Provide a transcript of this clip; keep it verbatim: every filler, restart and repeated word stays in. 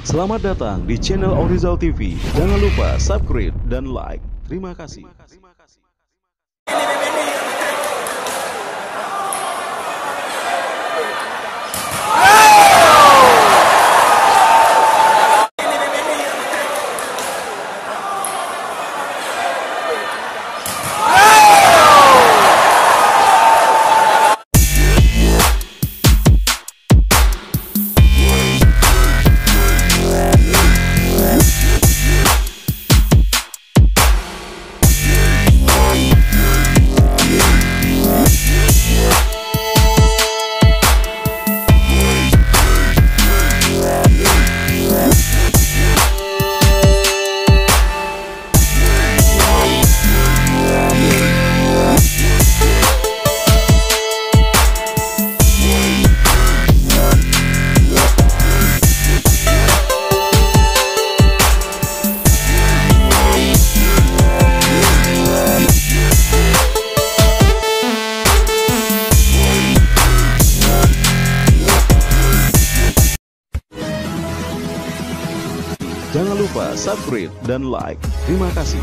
Selamat datang di channel Orizal T V. Jangan lupa subscribe dan like. Terima kasih. Jangan lupa subscribe dan like. Terima kasih.